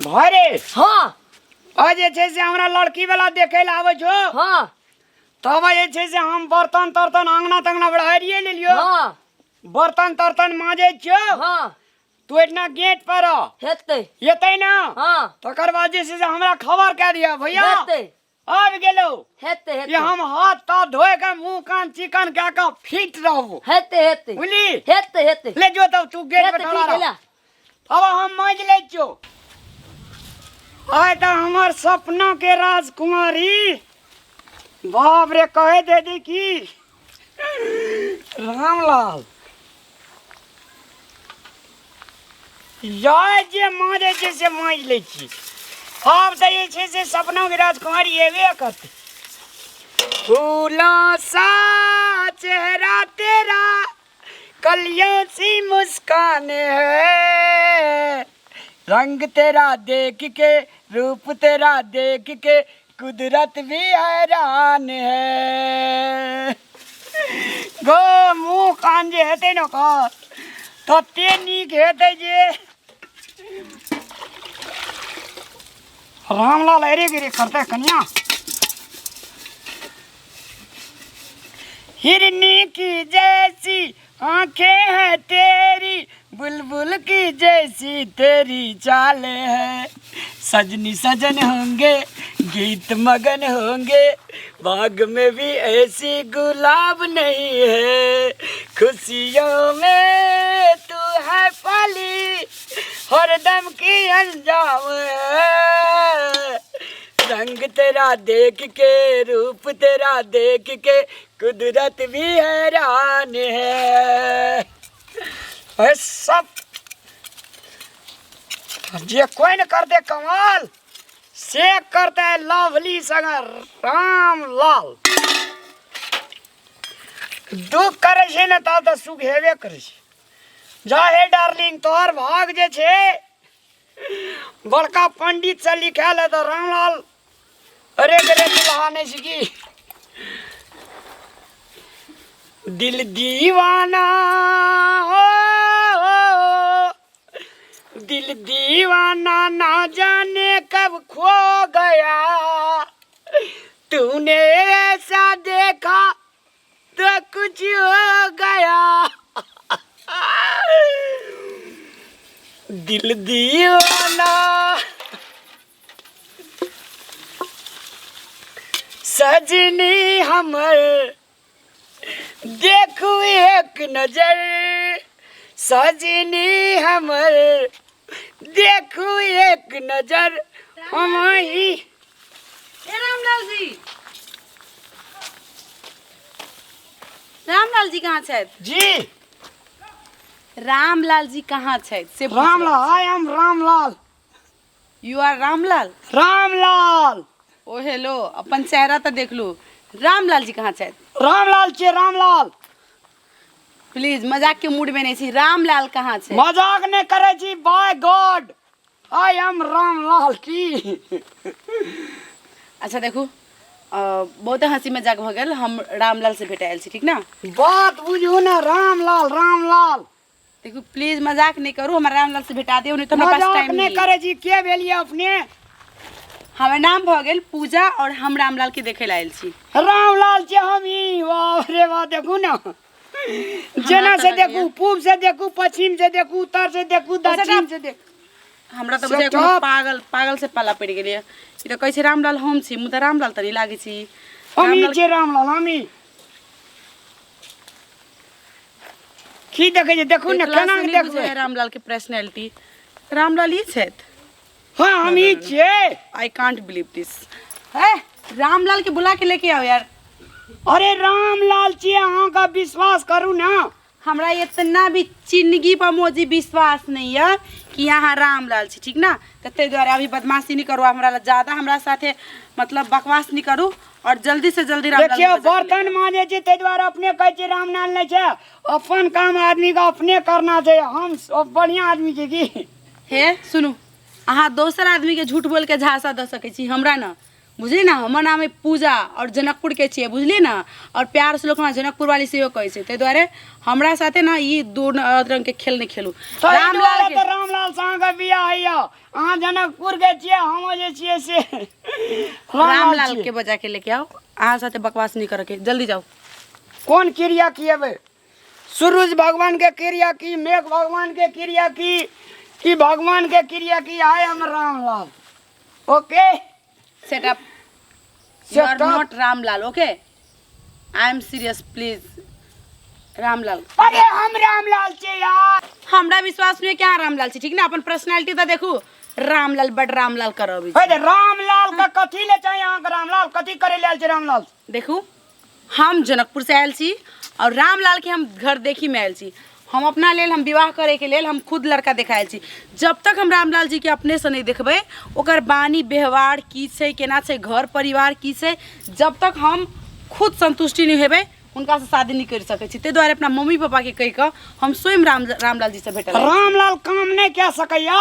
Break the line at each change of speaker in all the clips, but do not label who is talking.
भाई रे।
हाँ।
आ जे छै से हमरा लड़की वाला देखे लए आबै छौ।
हाँ।
तब जे छै से हम बर्तन तर्तन आंगना तंगना बढ़ारिए लेलियो।
हाँ।
बर्तन तर्तन मांजै छियौ।
हाँ।
तू एतना गेट पर रह।
हेतै।
एतै ना?
हाँ।
तकर बाद जे छै से हमरा खबर कए दिअ भैया।
हेतै।
आबि गेलौ।
हेतै, हेतै।
ये हम हाथ ताथ धोए के मुंह कान चिकन कए के फिट रहबो।
हेतै, हेतै।
बुझली?
हेतै, हेतै।
ले जो तब तू गेट पर
हेतै,
ठड़ा
ठीक है,
रह।
ले।
अब हम मांजि लै छियौ। आइ तऽ हमर सपना के राजकुमारी, बाप रे, कहे दे दी की रामलाल यार जे मांजै छै से मांजि लै छी। आब तऽ जे छै से सपना के राजकुमारी एबे करतै। फूलों सा चेहरा तेरा, कलियों सी मुस्कान है, रंग तेरा देख के, रूप तेरा देख के, कुदरत भी हैरान है। गो मुँह कान जे हेतै ने ओकर तते नीक हेतै जे रामलाल अरे गिरे करतै कनिया। हिरनी की जैसी आंखें हैं तेरी, बुलबुल की जैसी तेरी चाल है, सजनी सजन होंगे गीत मगन होंगे, बाग में भी ऐसी गुलाब नहीं है, खुशियों में तू है पाली, हरदम की अंजाम है, रंग तेरा देख के, रूप तेरा देख के, कुदरत भी हैरान है। अरे सब जे कोई न कर दे कमाल से करता है लवली संग रामलाल। दुख करे छै ने तब तऽ सुख हेबे करे छै। जा हे डार्लिंग, तोहर भाग जे छै बड़का पंडित से लिखायल है तऽ रामलाल अरे गरे दुल्हा नहीं सीखी। दिल दीवाना हो, दिल दीवाना ना जाने कब खो गया, तूने ऐसा देखा तो कुछ हो गया, दिल दीवाना। सजनी हमर देखू एक नजर, सजनी हमर देखू एक नजर, हम ही।
ए रामलाल जी, रामलाल जी कहाँ छथि?
जी।
रामलाल जी कहाँ छथि से पूछ रहल
रामलाल,
छी।
I am Ramlal.
You are Ramlal?
Ramlal.
O hello, अपन चेहरा तऽ देखलू। रामलाल जी कहाँ छथि?
रामलाल छियै, रामलाल।
प्लीज मजाक के मूड में नहीं छी। रामलाल कहाँ छै?
मजाक नहि करै छी, बाय गॉड I am Ramlal की।
अच्छा देखू, बहुत हंसी मजाक भऽ गेल। हम रामलाल से भेटायल छी, ठीक ना?
बात बुझू ना, रामलाल रामलाल।
देखू प्लीज मजाक नहीं करू, हमरा रामलाल से भेटा दियौ, नहीं तो हमरा पास
मजाक
टाइम
नहीं
नहीं
करै छी। के भेलियै अपने?
हमर नाम भऽ गेल पूजा और हम रामलाल के देखे ला आयल छी।
रामलाल छी हम ई। वाह रे वाह, देखू ना जेना से
तऽ लगैया।
देखू, पूब से देखू, पश्चिम से देखू, उत्तर से देखू, दक्षिण से देखू।
हमरा तऽ
से
बुझाइ कोनो
टॉप।
पागल पागल से पाला पड़ि गेलै। ई तऽ कहै छै रामलाल हम छी, मुदा रामलाल तऽ नहि लागै छी।
हम ई
रामलाल
छियै रामलाल, हम ई। की देखै छै? देखू ने
देखला
केना
से
के
नहि
देखबै।
बुझाइए रामलाल के पर्सनैलिटी। रामलाल ई छथि?
हाँ, हम ई छियै।
I can't believe दिस। हे रामलाल के बुला के लेके आओ यार।
अरे रामलाल छियै, अहाँके विश्वास करू ना।
हमरा इतना भी चिन्गी पर मोजी विश्वास नहीं है कि यहाँ रामलाल छी, ठीक ना? तऽ ताहि दुआरे अभी बदमाशी नहीं करू हमरा लग ज्यादा, हमरा साथे मतलब बकवास नहीं करू और जल्दी से जल्दी रामलाल के
देखियौ,
बजा के
बर्तन
ले आउ।
मांजै छी ताहि दुआरे अपने कहै छी रामलाल नहि छै। अपन काम आदमी के अपने करना छै। हम सब बढ़िया आदमी छी की?
हे सुनू, अहाँ दोसर आदमी के झूठ बोल के झांसा दऽ सकै छी, हमरा न बुझलियै ने। हमर नाम है पूजा और जनकपुर के छियै, बुझलियै ने? और प्यार से लोक हमरा जनकपुर वाली सेहो कहै छै। ताहि दुआरे हमरा साथे ने ई दू रंग के खेल नहि खेलू।
ताहि
रामलाल
दुआरे
के
तऽ रामलाल से अहाँके बियाह होइया। अहाँ जनकपुर के छियै, हम जे छियै से
रामलाल
छियै।
के बजा के लेके आओ, अहाँ साथे बकवास नहीं करके, जल्दी जाओ।
कोन क्रिया किएबै? सूरज भगवान के क्रिया की, मेघ भगवान के क्रिया की, की भगवान के क्रिया की? I am Ramlal. Okay,
setup. You are
Set up.
Not Ramlal, okay? I am serious, please Ramlal.
अरे हम रामलाल छियै यार।
हमरा विश्वास नहीं कि अहाँ रामलाल छी, ठीक ना? अपन पर्सनालिटी तऽ देखू, रामलाल बड रामलाल करब।
हे, रामलाल का कथी ले चाही अहाँके? रामलाल कथी करे ले आयल छै रामलाल?
देखू, हम जनकपुर से आयल छी और रामलाल के हम घर देखी में आयल छी। हम अपना लेल, हम विवाह करे के लेल हम खुद लड़का देखायल छी। जब तक हम रामलाल जी के अपने से नहीं देखबै, ओकर बानी व्यवहार की छै, केना छै, घर परिवार की छै, जब तक हम खुद संतुष्टि नहीं हेबै, हुनका से शादी नहीं कर सकै छी। ताहि दुआरे अपना मम्मी पापा के कहि कऽ हम स्वयं रामलाल जी से भेटल।
रामलाल काम नहि कए सकैया।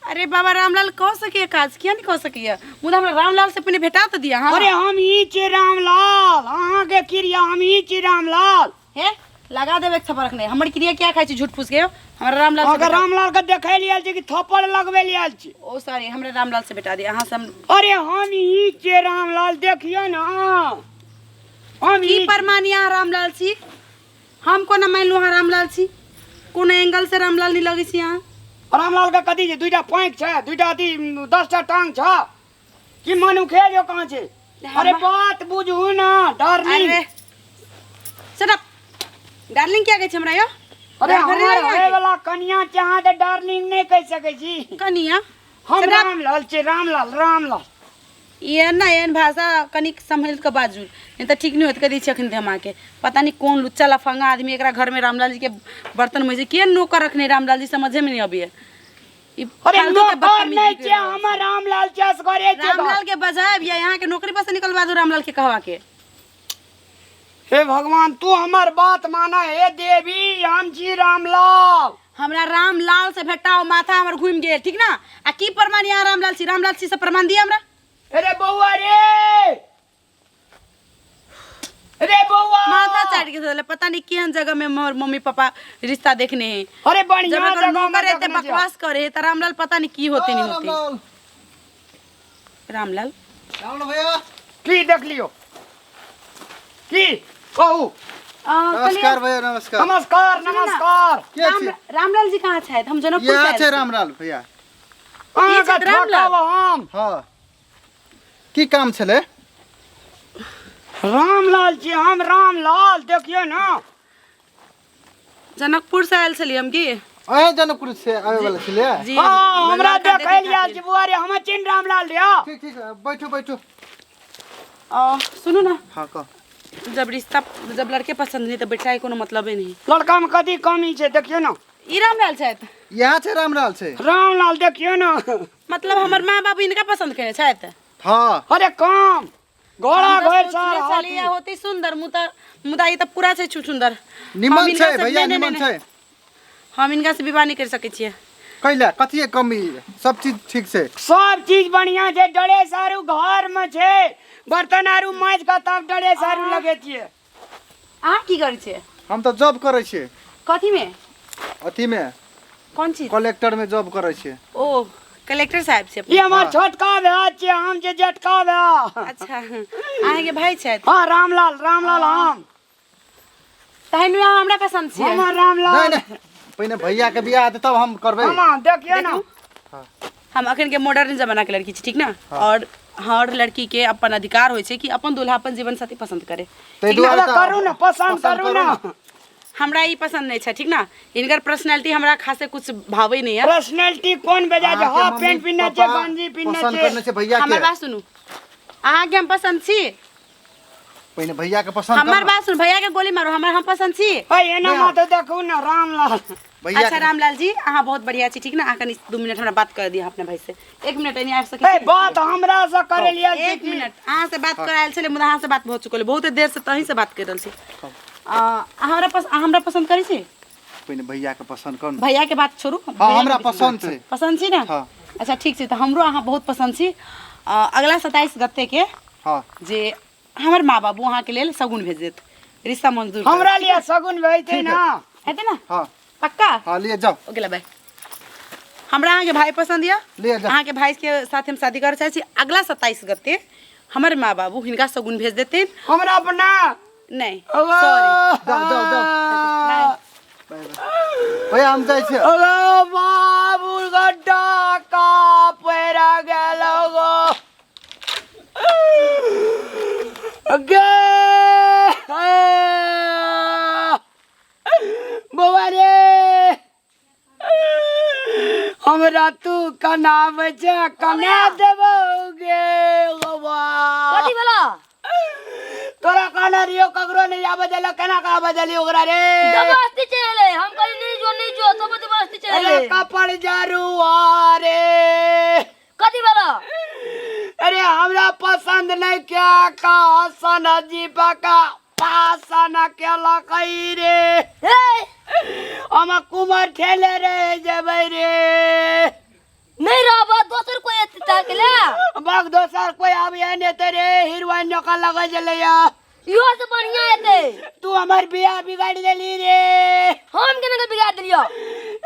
अरे बाबा, रामलाल कऽ सकैया काज, किया नहीं कऽ सकैया? मुदा हमरा रामलाल से पहिने भेटा तऽ दिअ।
अरे हम ई छी रामलाल, अहाँके क्रिया, हम ई छी रामलाल।
हे, लगा देबै एक थप्पड़ नहीं। हमर क्रिया क्या खाइ छी झूठ फूस के? हमरा रामलाल से
अगर
भेटा।
रामलाल के देखै ले आयल छी कि थप्पड़ लगबै ले आयल छी?
ओ सॉरी, हमरा रामलाल से भेटा दिअ। अहाँ से हम
अरे हम ई छी रामलाल, देखियौ ने, हम
की
ई।
प्रमाण अहाँ रामलाल छी? हम कोना मानि लू अहाँ रामलाल छी? कोनो एंगल से रामलाल नहीं लगै छी अहाँ।
रामलाल के कथी छै? दुईटा पाँखि छै, दुईटा अथी, 10टा टांग छै कि मनुखे जो कहाँ छै? अरे बात बुझू ना डार्लिंग।
अरे शट अप, डार्लिंग क्या कहै छै हमरा यो?
अरे
घर
हमर
नहि
होय वाला कनिया छै, अहाँ तऽ डार्लिंग नहि कहि सकै छी।
कनिया?
हम
Shut up.
Ramlal छै, रामलाल, रामलाल।
ये ना एहन भाषा कनिक सम्हलि कऽ बाजू, नहीं तऽ ठीक नहीं होत। कह दै छी अखन हम अहाँके, पता नहीं कौन लुच्चा लफंगा आदमी एकरा घरमे रामलाल जी के बर्तन में के नौकर रखने रामलाल जी, समझे में नहीं अबैया ई।
अरे
फालतू के
नौकर
बदतमीजी
नहि
करि
छै,
रहल।
हमर रामलाल छै, असगरे छै।
रामलाल के बजायब या यहाँ के नौकरी पर से निकलवा दू रामलाल के कहवा के।
हे भगवान, तू हमर बात माना, हे देवी, हम छी रामलाल।
हमरा रामलाल से भेटाओ, माथा हमर घूमि गेल, ठीक ना? आ की प्रमाण यहाँ रामलाल छी? रामलाल छी से प्रमाण दिअ हमरा।
अरे बौआ रे, अरे बौआ।
माथा चाट के धोले, पता नहीं केहन जगह में मोर मम्मी पापा रिश्ता देखने है।
अरे बढ़िया
जब एकर
जगह में
नौकर एते
देखने छै।
बकवास करे है त रामलाल पता नहीं की होते नहीं होते।
रामलाल।
रामलाल।
रामलाल भैया।
की देख लियो, की कहू?
नमस्कार भैया, नमस्कार।
नमस्कार, नमस्कार।
के छी?
रामलाल जी कहाँ छथि? हम जनकपुर से
यहाँ
आयल
छै
छी।
रामलाल भैया।
अहाँके
छथि रामलाल?
ठकब हम।
हाँ, की काम छलै?
रामलाल छी हम, रामलाल, देखियौ ने।
जनकपुर से आयल छलियै हम की।
अहें जनकपुर से आबै वाला छलियै?
जी।
हाँ, हमरा
लड़का
देखै
देखै
लियल
खातिर।
छी बुआ रे, हम चिन्ह रामलाल रे।
ठीक ठीक, बैठू बैठू।
सुनू ना।
हाँ, कह।
जब रिश्ता जब लड़के पसंद नहीं तो बेटा के कोनो मतलबे नहीं।
लड़का में कथी कमी छै? देखियौ ने।
ई रामलाल छथि?
यहाँ छै, रामलाल छै।
रामलाल, देखियौ ने।
मतलब हमर माँ बाबू इनका पसंद केने छथि?
हाँ।
अरे काम घोड़ा
हम तऽ
घर
सोचने
सार
छलियै
हाथी।
होती सुंदर, मुदा मुदा ई तऽ पूरा छै छुछुंदर। हम
निमन
हिनका
छै
से-
भैया।
नहीं, नहीं,
निमन
नहीं,
छै।
हम इनका से विवाह नहीं कर सकै छियै।
कैला, कथी कमी? सब चीज ठीक छै।
सब चीज बढ़िया छै, ड्रेस आरू घर में छै, बर्तन आरू माजि कऽ तब ड्रेस आरू लगे छियै।
अहाँ की करै छियै?
हम तऽ जॉब करै छियै।
कथीमे?
अथीमे।
कोन चीज?
कलेक्टर में जॉब करै छियै।
ओ कलेक्टर साहब छै?
ई हमर छोटका भाय छियै, हम जे जेठका भाय।
अच्छा, अहाँके भाय छथि?
हाँ, रामलाल, रामलाल हम।
तहन अहाँ हमरा पसंद छियै?
हमर
नहि।
रामलाल।
नहि, पहिने भैया के बियाह हेतै तब हम करबै।
हम देखियौ ने।
हम अखन के मॉडर्न जमाना के लड़की छी, ठीक ना? और हर लड़की के अपन अधिकार होइ छै कि अपन दूल्हा, अपन जीवन साथी पसंद करे।
ताहि
ठीक ना?
दुआरे
अरे
तऽ
करू ने पसंद, करू ने।
हमरा ई पसंद नहीं छै, ठीक ना? इनकर पर्सनैलिटी हमरा खासे कुछ भावे नहीं है।
पर्सनैलिटी कोन बेजा छै?
अहाँके
हाफ
मम्मी
पैंट पिन्हने छै,
पापा
गंजी पिन्हने
पसंद
छै।
करने छै भैया
हमर
के।
बात सुनू, अहाँके हम पसंद छी?
पहिने भैया के पसंद
हमर
कर।
बात सुन, भैया के गोली मारू, हमर हम पसंद छी?
है एना
नहि।
मत देखू ने रामलाल।
भैया
अच्छा
के।
रामलाल जी, अहाँ बहुत बढ़िया छी, ठीक ना? अहाँ कनि 2 मिनट हमरा बात कर दिअ अपने भाई से। 1 मिनट एनी आबि सकै
ए
छी?
बात हमरा से करे लियल छै
1
की?
मिनट, अहाँ से बात करायल छलै, मुदा अहाँ से बात भऽ चुकल, बहुत देर से तहीं से बात कर रहल छी। अहाँ हमरा अहाँ हमरा पसंद करै छी?
पहिने भैया के पसंद कर ने।
भैया के बात छोड़ू।
हाँ, हमरा पसंद छै।
पसंद छी ने?
हाँ।
अच्छा ठीक छै, तऽ हमरो अहाँ बहुत पसंद छी। अगला 27 गते के
हाँ
जे हमर माँ बाबू अहाँके लेल शगुन भेज देत, रिश्ता मंजूर करत।
हमरा लिए शगुन भेजतै
ठीक
ना?
हेतै ना?
हाँ।
पक्का?
हाँ, लिए जाओ।
ओके, बाय। हमरा अहाँके भाई पसंद यऽ।
ले जा।
अहाँके भाई के साथ हम शादी करऽ चाहै छी। अगला 27 गते हमर माँ बाबू हिनका सगुन भेज देथिन।
हमरा अपना
नहीं, सॉरी।
जाओ, जाओ, जाओ। भैया हम जाइ छियै।
अरे बाबू गड्ढा का पैरा गेलो गो गे। बौआ रे, हमरा तू कनाबै छै, कना देबौ गे बौआ।
कथी भेला?
तोरा कहने रहियो ककरो नहीं आबे देलक, केना के आबे देली ओकरा रे?
जबरदस्ती चलि एलै। हम कहली नहीं जो, नहीं जो, तब जबरदस्ती चलि
अरे
एलै।
कपड़ जरुआ रे।
कथी भेला?
अरे हमरा पसंद नहीं क्या का सन जीपा का पासन केलकै रे।
हे,
हम कुमार ठेले रे जेबै रे।
नहीं रहब, दोसर कोई एतै ताके ले।
बाग दोसर कोई आबिए ने ते रे, हीरोइन जकाँ लगै छलैया।
इहो से बढ़िया एतै।
तू हमर बियाह बिगाड़ि देली रे।
हम केना के बिगाड़ देलियौ?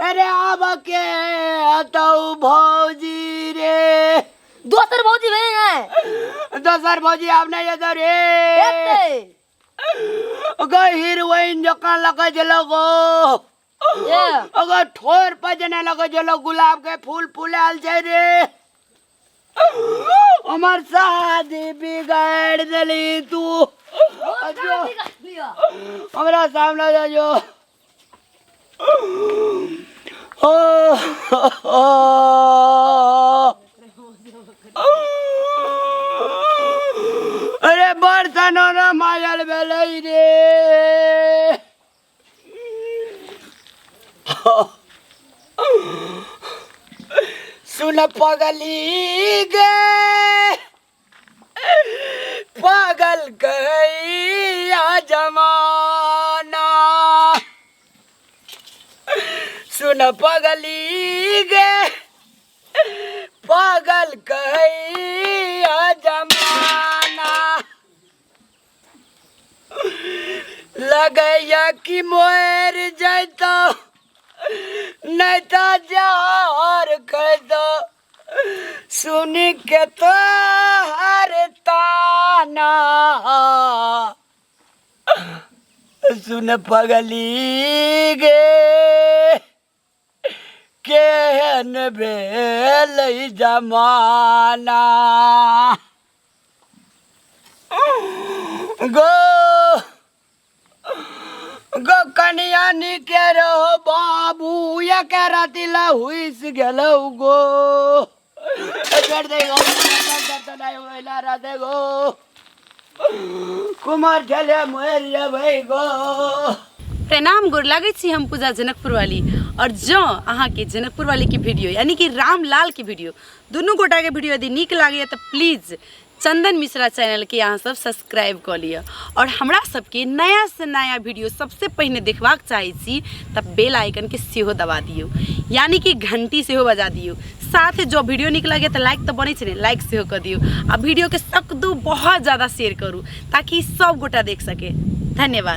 अरे आब के एतौ भौजी रे?
दोसर भौजी भेलै ने?
दोसर भौजी आब नहि एतौ रे।
एतै।
गै हीरोइन जकाँ लगै छलौ गो।
ए।
अगर ठोर पर जेना लगै छलौ गुलाब के फूल फुलायल छै रे। हमर शादी बिगाड़ि देली तू।
हम कहाँ बिगाड़ दियौ?
हमरा सामने जाइयो। ओ अरे बड़ सनोना मायल भेलै रे। सुन पगली गे, पागल गैया जमाना। सुन पगली गे, पागल गैया जमाना। लगैया कि मर जैतो, नहीं तो जहर खैतो सुन के तोहर ताना। सुन पगली गे, केहन भेलै जमाना गो। गो कनिया निके रहो बाबू, एक राति ला हुइस गेलौ गो। छोड़ दे गो, राधे गो कुमार ठेले मरि जेबै गो।
प्रणाम, गोर लागै छी। हम पूजा जनकपुर वाली, और जँ अहाँके जनकपुर वाली के वीडियो यानी कि रामलाल के वीडियो, दुनू गोटाके वीडियो यदि नीक लागैए तऽ प्लीज चंदन मिश्रा चैनलके अहाँ सब सब्सक्राइब कऽ लिअ, और हमरा सबके नया से नया वीडियो सबसे पहिने देखबाक चाहै छी तऽ बेल आइकनके सेहो दबा दियौ, यानी कि घंटी सेहो बजा दियौ। साथ जो वीडियो नीक लगे तऽ लाइक तऽ बनै छै ने, लाइक सेहो कऽ दियौ, आ वीडियोके सकदू बहुत ज़्यादा शेयर करू ताकि सब गोटा देख सके। धन्यवाद।